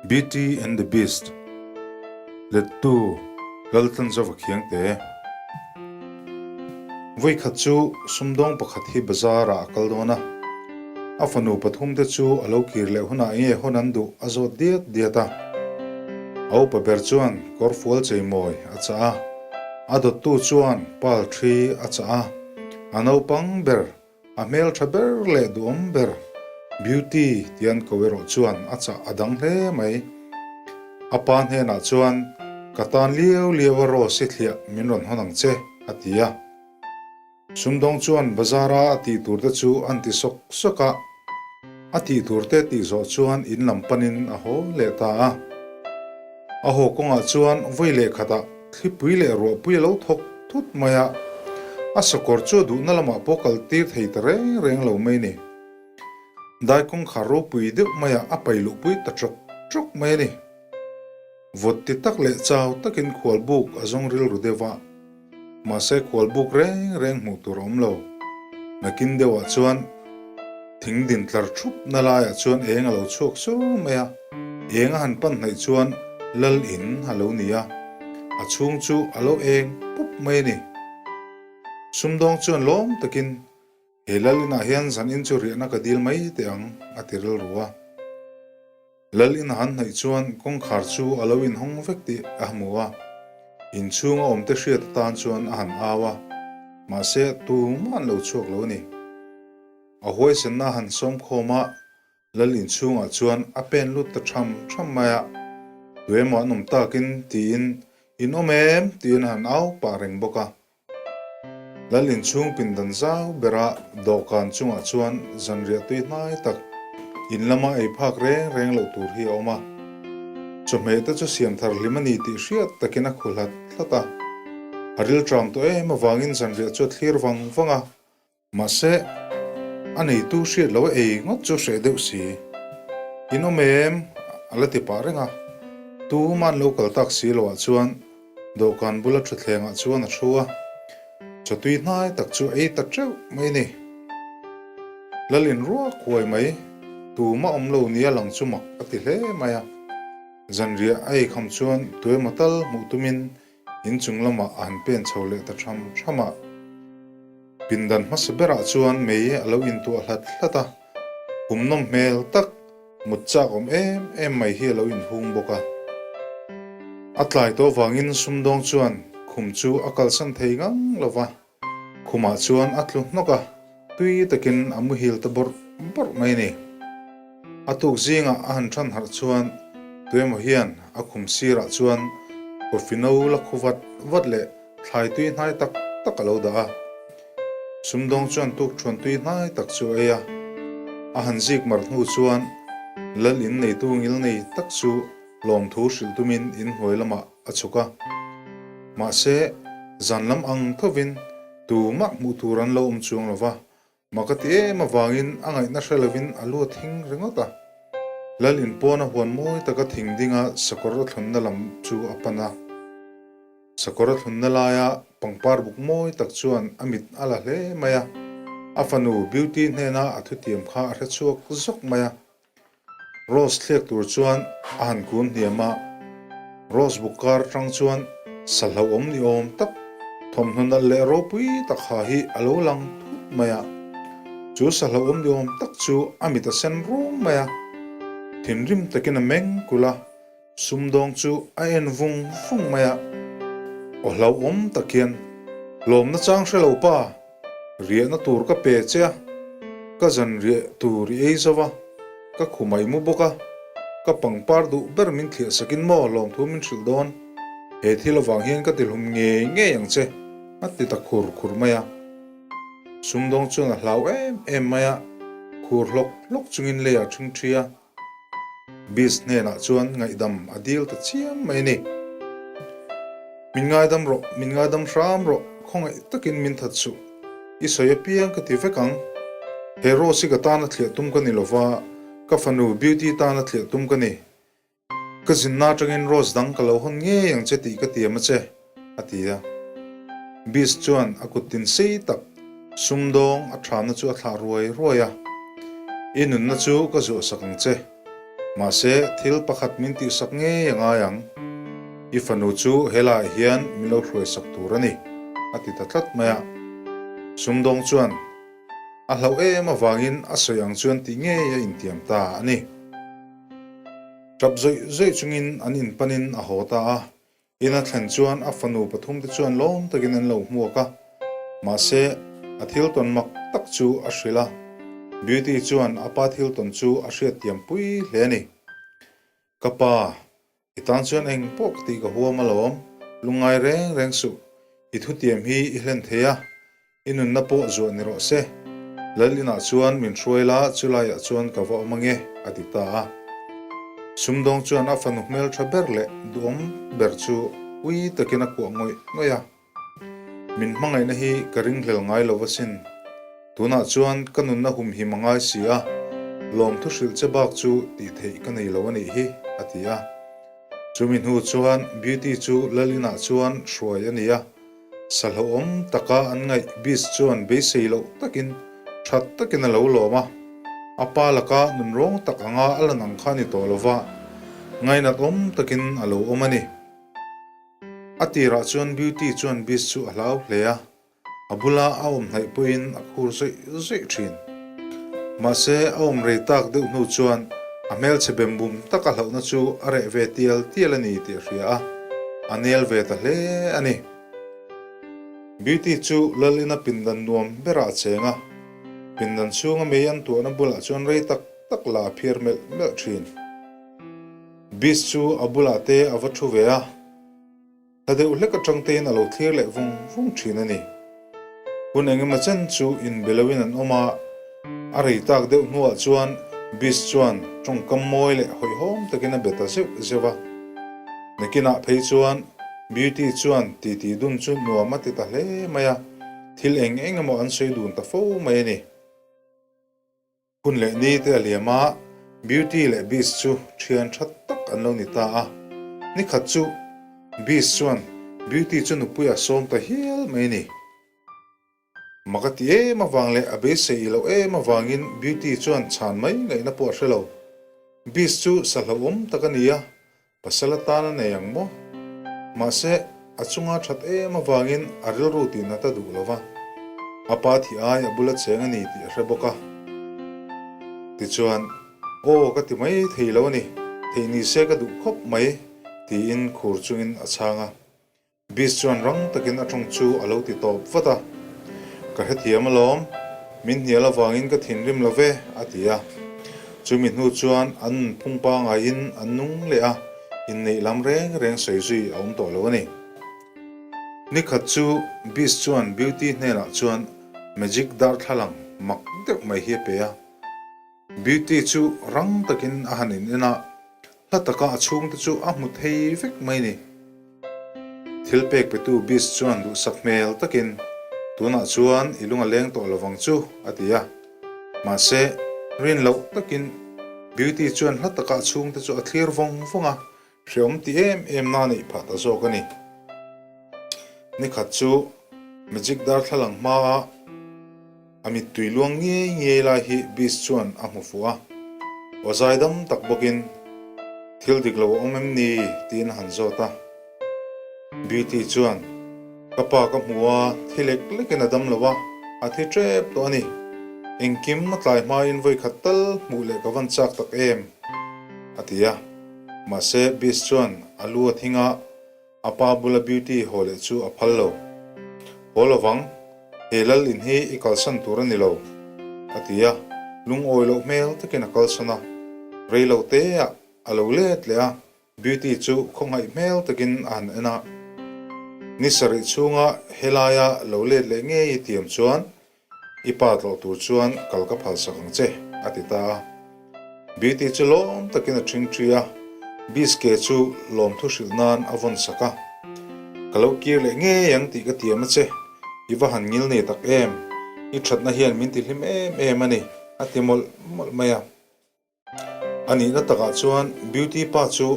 Beauty and the Beast Lettu Laltlanzova Khiangte Vawikhat chu sumdawng pakhat hi bazar ah a kal dawn a, a fanu pathum te chu a lo kir leh hunah enge hawn an duh a zawt diat diat a. A upa ber chuan kawrfual cheimawi a chah a, a dawttu chuan pal thi a chah a, a naupang ber A hmeltha ber leh duhawm ber, Beauty tih an ko erawh chuan a chah a dang hle mai. A pa hnenah chuan, Ka tan liau liau a rose i thliah min rawn hawn ang che, a ti a. Sumdawng chuan bazar a a tih tur te chu an ti sawk sawk a. A tih tur te tih zawh chuan in lam panin a haw leh ta a. A haw kawngah chuan vawi leh khatah thlipui leh ruahpui a lo thawk thut mai a, a sakawr chu a duhna lamah pawh kal tir thei ta reng reng lo mai ni. Dai kawngkhar ropui deuh maiah a pai luhpui ta ṭawk ṭawk mai a ni. Vawt ti tak leh chau takin khualbuk a zawng rilru deuh a, mahse khualbuk reng reng hmuh tur a awm lo. Nakin deuhah chuan thing din tlar thup na laiah chuan eng a lo chhuak sur mai a, eng a han pan hnaih chuan lal in a lo ni a, a chhung chu a lo eng pup mai a ni. Sumdawng chuan lawm takin he lal inah hian zan in chu riahna ka dil mai teh ang a ti rilru a. Lal in a han hnaih chuan kawngkhar chu a lo inhawng vek tih a hmu a, inchhung a awmte hriat atan chuan a han au a, mahse tumah an lo chhuak lo a ni. A huaisenna a han sawm khawm a, Lal inchhungah chuan a pen lut ta tham tham mai a, tuemaw an awm takin tiin, In awm em? tiin a han au pah reng bawk a. Lal inchhung pindan zau bera dawhkan chungah chuan zanriah tui hnai tak in lama ei phak reng reng loh tur hi a awm a. Chawhmeh te chu siam thar hlim a ni tih hriat takin a khu hlat hlat a. A rilṭam tawh em avangin zanriah chu a thlir vang vang a. Mahse, a neitu hriat lo a ei ngawt chu hreh deuh si. In awm em? a la ti pah reng a. Tuman lo kal tak si loah chuan dawhkan bula thutthlengah chuan a thu a. Chawtui hnai tak chu a ei ta teuh mai a ni. Lalin ruak huai mai, tumah awm lo nia lang chu mak a ti hle mai a. Zanriah a ei kham chuan tuemaw tal hmuh tumin Inchung lamah a han pen chho leh ta tham tham a. Pindan hmasa berah chuan mei a lo intuah hlat hlat a, kum nawm hmel tak, mut chak awm em em mai hi a lo inhung bawk a. A tlai tawh vangin sumdawng chuan khum chu a kalsan thei ngang lo va. Khumah chuan a tlu hnawk a, tui takin a muhil ta bawrh bawrh mai a ni. A tuk zingah a han than harh chuan tuemaw hian a khum sirah chuan coffee no la khu vat vat leh thlai tui hnai tak tak a lo dah a. Sumdawng chuan tuk thuan tui hnai tak chu a ei a, a han zik mar hnu chuan lal in neitu ngil nei tak chu lawmthu hrilh tumin inhnuai lamah a chhuk a. Mahse, zan lam ang thovin tumah hmuh tur an lo awm chuang lo va, mak a ti em avangin a ngaihna hre lovin a lu a thing ringawt a. Lal in pawn a huan mawi taka thing dinga sakawr a thlunna lam chu a pan a. Sakawr a thlunna laia pangpar buk mawi tak chuan a mit a la hle mai a, a fanu Beauty hnena a thutiam kha a hre chhuak zawk mai a. Rose thliak tur chuan a han kun hniam a, Rose buk kar atang chuan sa hlauhawm ni awm tak, thawmhnaw nalh leh ropui tak ha hi a lo lang thut mai a. Chu sa hlauhawm ni awm tak chu a mit a sen rum mai a, thinrim takin a meng kulh a, sumdawng chu a en vung vung mai a. Aw hlauhawm tak hian, Lawmna chang hre lo pa! Riahna tur ka pe che a, ka zan riah tur i ei zo va, ka khum a i mu bawk a, ka pangpar duh ber min thliah sakin maw lawmthu min hrilh dawn, he thil avang hian ka tilhum ngei ngei ang che, a ti ta khur khur mai a. Sumdawng chuan a hlau em em mai a, khur hlawk hlawk chungin lei a ṭhing ṭhi a. Beast hnenah chuan ngaihdam a dil ta chiam mai a ni. Min ngaidam rawh, min ngaidam hram rawh, khawngaih takin min that suh. I sawi apiang ka ti vek ang. He Rose hi ka tana thliah tum ka ni lova, ka fanu Beauty tana thliah tum ka ni. Ka zinna atangin Rose dang ka lo hawn ngei ang che tih ka tiam a che, a ti a. Beast chuan a kut tin sei tak sumdawng a thamna chu a thlah ruai ruai a. I nunna chu ka zuahsak ang che. Mahse, thil pakhat min tihsak ngei a ngai ang. I fanu chu helaiah hian min lo hruaisak tur a ni, a ti ta tlat mai a. Sumdawng chuan a hlauh em avangin a sawi ang chuan tih ngei a intiam ta a ni. Tap zawih zawih chungin an inpanin a haw ta a. In a thlen chuan a fanu pathumte chuan lawm takin an lo hmuak a, mahse, a thil tawn mak tak chu a hrilh a. Beauty chuan a pa thil tawn chu a hriattiam pui hle a ni. Ka pa, i tan chuan eng pawh ka tih ka huam alawm, lungngai reng reng suh, i thutiam hi i hlen thei a, I nunna pawh zuah ni rawh se. Lal inah chuan min hruai la, chulaiah chuan ka va awm ange, a ti ta a. Sumdawng chuan a fanu hmeltha ber leh duhawm ber chu ui takin a kuah ngawih ngawih a. Min hmangaihna hi ka ringhlel ngai lo asin. Tunah chuan ka nunna humhim a ngai si a, lawmthu hrilh che bak chu tih theih ka nei lo a nih hi, a ti a. Chumi hnu chuan Beauty chu Lal inah chuan hruai a ni a. Sa hlauhawm taka an ngaih Beast chuan beisei loh takin that takin a lo lawm a, a pa laka nunrawng tak anga a lan ang kha a ni tawh lo va, ngainat awm takin a lo awm a ni. A tirah chuan Beauty chuan Beast chu a hlau hle a, a bula a awm hnaih pawhin a khur zawih zawih thin. Mahse a awm rei tak deuh hnu chuan a hmelchhe bem bum taka hlauhna chu a reh ve tial tial a ni tih a hria a, a nel ve ta hle a ni. Beauty chu Lalina pindan nuam berah a cheng a, pindan chhunga mei an tuahna bulah chuan rei tak tak la a phiar melh melh thin. Beast chu a bulah te a va thu ve a, thla deuh hlek atang tein a lo thlir leh vung vung thin a ni. Hun engemaw chen chu inbe loin an awm a, a rei tak deuh hnuah chuan Beast chuan tawngkam mawi leh hawihhawm takin a be ta zeuh zeuh a. Nakinah phei chuan Beauty chuan titi dun chu nuam a ti ta hle mai a, thil eng eng emaw an sawi dun ta fo mai a ni. Hun leh ni te a liam a, Beauty leh Beast chu thian tha tak an lo ni ta a. Ni khat chu Beast chuan Beauty chu nupui a sawm ta hial mai a ni. Mak a ti em avang leh a beisei i loh em avangin Beauty chuan chhan mai ngaihna pawh a hre lo. Beast chu sa hlauhawm tak a ni a, pasal atan a nei ang maw? Mahse, a chunga that em avangin a rilru tihnat a duh lo va, a pa thi ai a bula cheng a ni tih a hre bawk a. Tichuan, Aw ka ti mai thei lo a ni, theih ni se ka duh khawp mai, tiin khur chungin a chhang a. Beast chuan rang takin a tawng chu a lo ti tawp vat a, Ka hrethiam alawm, min hnial avangin ka thinrim lo ve, a ti a. Chumi hnu chuan an nunphung pangaiin an nung leh a, inneih lam reng reng sawi zui a awm tawh lo a ni. Nikhat chu Beast chuan Beauty hnenah chuan magic darthlalang mak deuh mai hi a pe a. Beauty chu rang takin a han in en a, hla taka a chhungte chu a hmu thei vek mai ni. Thil pek petu Beast chuan duhsak hmel takin, Tunah chuan i lung a leng tawh lovang chu, a ti a. Mahse, rin loh takin Beauty chuan hla taka a chhungte chu a thlir vawng vawng a, hreawm ti em em na neih phah ta zawk a ni. Nikhat chu Magic darthlalang hmaa A mittui luang ngiai ngiai lai hi Beast chuan a hmu fuh a, aw zaidam tak bawkin, Thil dik lo a awm em ni? tiin a han zawt a. Beauty chuan, Ka pa ka hmu a, thi lek lekin a dam lo a, a thi tep tawh a ni. Engkim a tlai hmain vawikhat tal hmuh leh ka van chak tak em? a ti a. Mahse, Beast chuan a lu a thing a, A pa bula Beauty haw leh chu a phal lo. Haw lovang, he lal in hi i kalsan tur a ni lo, a ti a, lungawi loh hmel takin a kalsan a. Rei lo teah a lo let leh a, Beauty chu khawngaih hmel takin a han en a. Ni sarih chhunga helaia lo let leh ngei i tiam chuan I pa tlawh tur chuan kal ka phal sak ang che, a ti ta a. Beauty chu lawm takin a ṭhing ṭhi a, Biske chu lawmthu hrilh nan a vawn sak a. Ka lo kir leh ngei ang tih ka tiam a che, i va han ngil nei tak em, i ṭhatna hian min ti hlim em em a ni, a ti mawlh mawlh mai a. A nihna takah chuan Beauty pa chu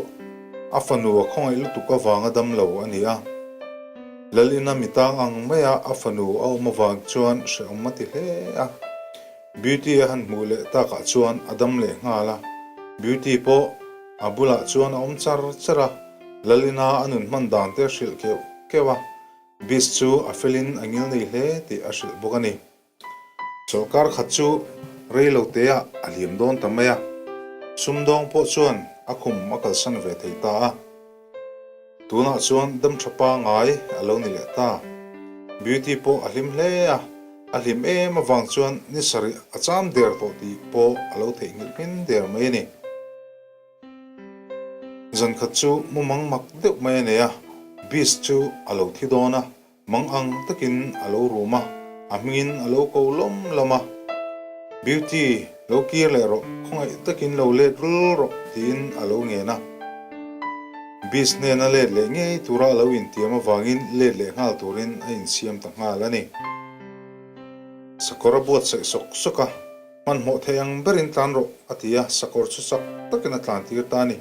a fanu a khawngaih lutuk avanga dam lo a ni a. Lalina mitang ang maia a fanu a awm avang chuan hrehawm a ti hle a. Beauty a han hmuh leh takah chuan a dam leh nghal a. Beauty pawh a bulah chuan a awm char char a, Lalina a nun hman dan te a hrilh keuh keuh a, Beast chu a felin a ngil nei hle tih a hrilh bawk a ni. Chawlhkar khat chu rei lo teah a hlim dawn ta mai a, sumdawng pawh chuan a khum a kalsan ve thei ta a. Tunah chuan dam tha pangai a lo ni leh ta. Beauty pawh a hlim hle a, a hlim em avang chuan ni sarih a cham der tawh tih pawh a lo theihnghilh hmin der mai a ni. Zan khat chu mumang mak deuh mai a nei a, Beast chu a lo thi dawn a, Mang ang takin a lo rum a, a hmingin a lo ko lawm lawm a. Beauty, lo kir leh rawh, khawngaih takin lo let rul rawh, tiin a lo ngen a. Beast hnena let leh ngei tura a lo intiam avangin let leh nghal turin a insiam ta nghal a ni. Sakawr a buatsaih sawk sawk a, Hmanhmawh thei ang berin tlan rawh, a ti a, sakawr chu chak takin a tlan tir ta a ni.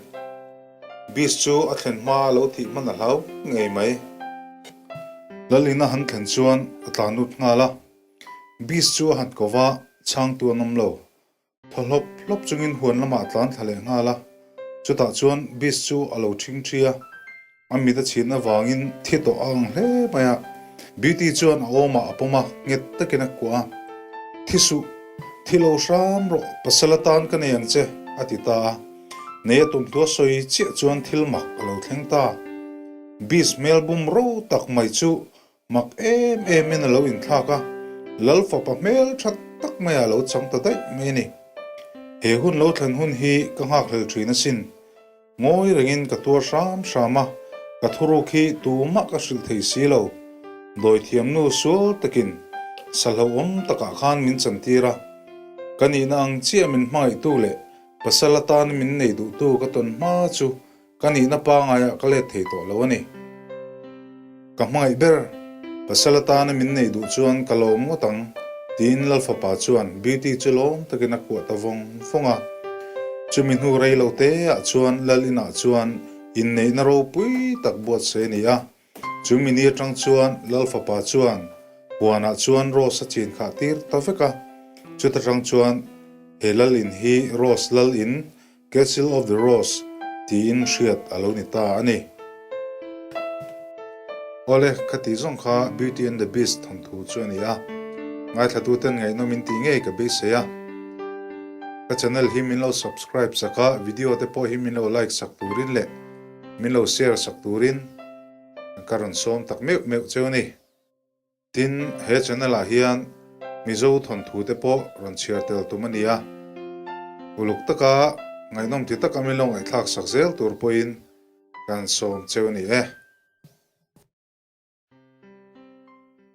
Beast chu a thlen hma a lo thih hman a hlau ngei mai. Lalin a han thlen chuan a tlan lut nghal a, Beast chu a han ko va, chhangtu an awm lo. Thaw hlawp hlawp chungin huan lamah a tlan thla leh nghal a, chutah chuan Beast chu a lo ṭhing ṭhi a, a mit a chhin avangin thi tawh a ang hle mai a. Beauty chuan a awmah a pawm a, nghet takin a kuah a, Thi suh, thi lo hram rawh, pasal atan ka nei ang che, a ti ta a. Nei a tum tua sawi chiah chuan thil mak a lo thleng ta. Beast hmel bum ro tak mai chu mak em emin a lo inthlak a, Lal fapa hmel tha tak maiah a lo chang ta daih mai a ni. He hun lo thlen hun hi ka nghakhlel thin asin. Ngawi rengin ka tuar hram hram a, ka thuruk hi tumah ka hrilh thei si lo. Dawithiamnu sual takin sa hlauhawm takah khan min chantir a, ka nihna ang chiah min hmangaihtu leh Pasal atan min nei duhtu ka tawn hma chu ka nihna pangaiah ka let thei tawh lo a ni. Ka hmangaih ber, pasal atana min nei duh chuan ka lawm ngawt ang, tiin Lalfapa chuan Beauty chu lawm takin a kuah ta vawng vawng a. Chumi hnu rei lo teah chuan Lal inah chuan inneihna ropui tak buatsaih a ni a. Chumi ni atang chuan Lal Fapa chuan huanah chuan Rose a chin khah tir ta vek a, chuta tang chuan he Lal in hi Rose Lal in, Castle of the Rose, tiin hriat a lo ni ta a ni. Awle, khati zawng kha Beauty and the Beast thawnthu chu a ni a, ngaithlatuten ngaihnawm in tih ngei ka beisei a. Ka channel hi min lo subscribe sak a, video te pawh hi min lo like sak turin leh Min lo share sak turin ka rawn sawm tak meuh meuh cheu a ni. Tin, he channel ah hian Mizo thawnthu te pawh rawn chhiar tel tum a ni a. Uluk taka ngaihnawm ti taka min lo ngaihthlak sak zel tur pawhin kan sawm cheu a ni e.